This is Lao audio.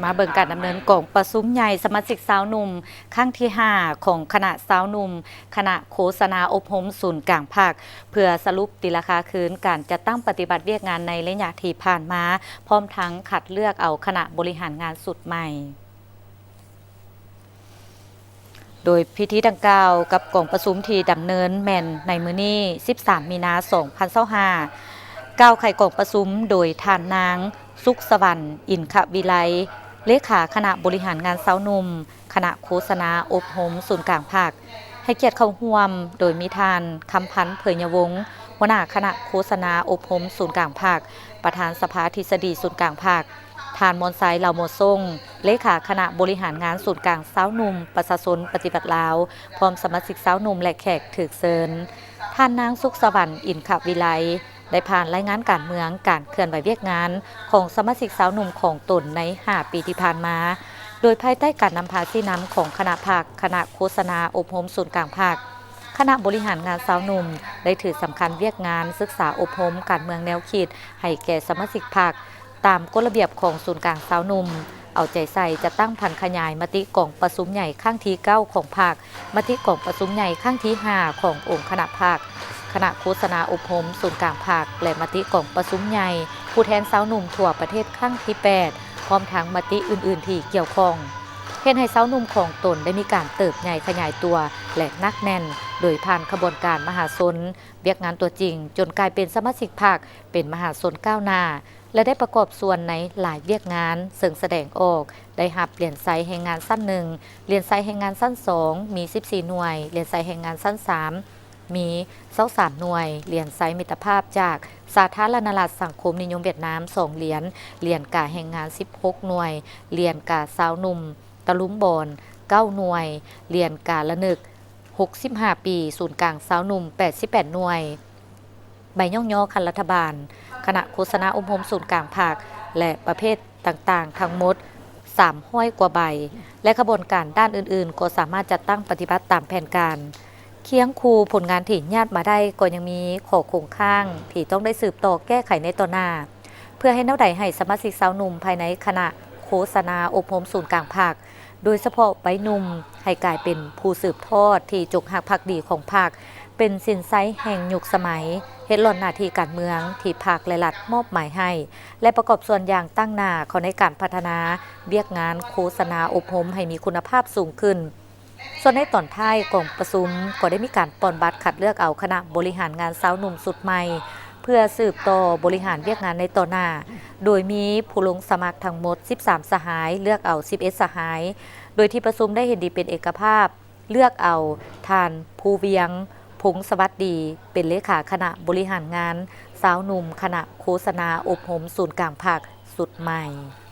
ມາເບິ່ງການດຳເນີນກອງປະຊຸມໃຫຍ່ສະມາຊິກຊາວໜຸ່ມ ຄັ້ງທີຫ້າ ຂອງຄະນະຊາວໜຸ່ມ ຄະນະໂຄສະນາອົບຮົມສູນກາງພັກ ເພື່ອສະຫຼຸບຕີລາຄາຄືນການຈັດຕັ້ງປະຕິບັດວຽກງານໃນໄລຍະທີ່ຜ່ານມາ, ພ້ອມທັງຄັດເລືອກເອົາຄະນະບໍລິຫານງານຊຸດໃໝ່. ໂດຍພິທີດັ່ງກ່າວກັບກອງປະຊຸມທີ່ດຳເນີນແມ່ນໃນມື້ນີ້ ສິບສາມ ມີນາ ສອງພັນຊາວຫ້າ ກ່າວໄຂກອງປະຊຸມໂດຍທ່ານນາງ ສຸກສະຫວັນ ອິນຄະວິໄລ ເລຂາຄະນະບໍລິຫານງານຊາວໜຸ່ມ ຄະນະໂຄສະນາອົບຮົມສູນກາງພັກ ໃຫ້ກຽດເຂົ້າຮ່ວມ ໂດຍມີທ່ານ ຄຳພັນ ເຜີຍຍະວົງ ຫົວໜ້າຄະນະໂຄສະນາອົບຮົມສູນກາງພັກ, ປະທານສະພາທິດສະດີສູນກາງພັກ, ທ່ານ ມອນໄຊ ເຫຼົ່າມົວຊົງ ເລຂາຄະນະບໍລິຫານງານສູນກາງຊາວໜຸ່ມປະຊາຊົນປະຕິວັດລາວ ພ້ອມສະມາຊິກຊາວໜຸ່ມ ແລະ ແຂກຖືກເຊີນ. ທ່ານນາງ ສຸກສະຫວັນ ອິນຄະວິໄລ ໄດ້ຜ່ານລາຍງານການເມືອງ, ການເຄື່ອນໄຫວວຽກງານຂອງສະມາຊິກຊາວໜຸ່ມຂອງຕົນໃນຫ້າປີທີ່ຜ່ານມາ, ໂດຍພາຍໃຕ້ການນຳພາຊີ້ນຳຂອງຄະນະພັກ, ຄະນະໂຄສະນາອົບຮົມສູນກາງພັກ, ຄະນະບໍລິຫານງານຊາວໜຸ່ມ ໄດ້ຖືສຳຄັນວຽກງານສຶກສາອົບຮົມການເມືອງແນວຄິດໃຫ້ແກ່ສະມາຊິກພັກ ຕາມກົດລະບຽບຂອງສູນກາງຊາວໜຸ່ມ, ເອົາໃຈໃສ່ຈັດຕັ້ງຜັນຂະຫຍາຍມະຕິກອງປະຊຸມໃຫຍ່ຄັ້ງທີເກົ້າຂອງພັກ, ມະຕິກອງປະຊຸມໃຫຍ່ຄັ້ງທີຫ້າຂອງອົງຄະນະພັກ, ຄະນະໂຄສະນາອົບຮົມສູນກາງພັກ ແລະ ມະຕິກອງປະຊຸມໃຫຍ່ຜູ້ແທນຊາວໜຸ່ມທົ່ວປະເທດຄັ້ງທີແປດ ພ້ອມທັງມະຕິອື່ນໆທີ່ກ່ຽວຂ້ອງ, ເຮັດໃຫ້ຊາວໜຸ່ມຂອງຕົນໄດ້ມີການເຕີບໃຫຍ່ຂະຫຍາຍຕົວ ແລະ ໜັກແໜ້ນ ໂດຍຜ່ານຂະບວນການມະຫາຊົນ, ວຽກງານຕົວຈິງ ຈົນກາຍເປັນສະມາຊິກພັກ, ເປັນມະຫາຊົນກ້າວໜ້າ ແລະ ໄດ້ປະກອບສ່ວນໃນຫຼາຍວຽກງານ ເຊິ່ງສະແດງອອກໄດ້ຮັບຫຼຽນໄຊແຮງງານຊັ້ນໜຶ່ງ, ຫຼຽນໄຊແຮງງານຊັ້ນສອງ ມີສິບສີ່ໜ່ວຍ, ຫຼຽນໄຊແຮງງານຊັ້ນສາມ ມີຊາວສາມໜ່ວຍ, ຫຼຽນໄຊມິດຕະພາບຈາກສາທາລະນະລັດສັງຄົມນິຍົມຫວຽດນາມ ສອງຫຼຽນ, ຫຼຽນກາແຮງງານສິບຫົກໜ່ວຍ, ຫຼຽນກາຊາວໜຸ່ມຕະລຸມບອນ ເກົ້າໜ່ວຍ, ຫຼຽນກາລະນຶກ ຫົກສິບຫ້າປີ ສູນກາງຊາວໜຸ່ມ ແປດສິບແປດໜ່ວຍ, ໃບຍ້ອງຍໍຂັ້ນລັດຖະບານ, ຄະນະໂຄສະນາອົບຮົມສູນກາງພັກ ແລະ ປະເພດຕ່າງໆ ທັງໝົດ ສາມຮ້ອຍກວ່າໃບ ແລະ ຂະບວນການດ້ານອື່ນໆ ກໍສາມາດຈັດຕັ້ງປະຕິບັດຕາມແຜນການ. ຄຽງຄູ່ຜົນງານທີ່ຍາດມາໄດ້ ກໍຍັງມີຂໍ້ຄົງຄ້າງທີ່ຕ້ອງໄດ້ສືບຕໍ່ແກ້ໄຂໃນຕໍ່ໜ້າ ເພື່ອເຮັດແນວໃດໃຫ້ສະມາຊິກຊາວໜຸ່ມພາຍໃນຄະນະໂຄສະນາອົບຮົມສູນກາງພັກ ໂດຍສະເພາະໄວໜຸ່ມ ໃຫ້ກາຍເປັນຜູ້ສືບທອດທີ່ຈົງຮັກພັກດີຂອງພັກ, ເປັນສິນໄຊແຫ່ງຍຸກສະໄໝ, ເຮັດຫຼ້ອນໜ້າທີ່ການເມືອງທີ່ພັກ ແລະ ລັດມອບໝາຍໃຫ້ ແລະ ປະກອບສ່ວນຢ່າງຕັ້ງໜ້າເຂົ້າໃນການພັດທະນາວຽກງານໂຄສະນາອົບຮົມໃຫ້ມີຄຸນນະພາບສູງຂຶ້ນ. ສ່ວນໃນຕອນທ້າຍກອງປະຊຸມ ກໍໄດ້ມີການປ່ອນບັດຄັດເລືອກເອົາຄະນະບໍລິຫານງານຊາວໜຸ່ມຊຸດໃໝ່ ເພື່ອສືບຕໍ່ບໍລິຫານວຽກງານໃນຕໍ່ໜ້າ, ໂດຍມີຜູ້ລົງສະໝັກທັງໝົດສິບສາມສະຫາຍ, ເລືອກເອົາສິບເອັດສະຫາຍ, ໂດຍທີ່ປະຊຸມໄດ້ເຫັນດີເປັນເອກະພາບ ເລືອກເອົາທ່ານ ພູວຽງ ພົງສະຫວັດດີ ເປັນເລຂາຄະນະບໍລິຫານງານຊາວໜຸ່ມຄະນະໂຄສະນາອົບຮົມສູນກາງພັກຊຸດໃໝ່.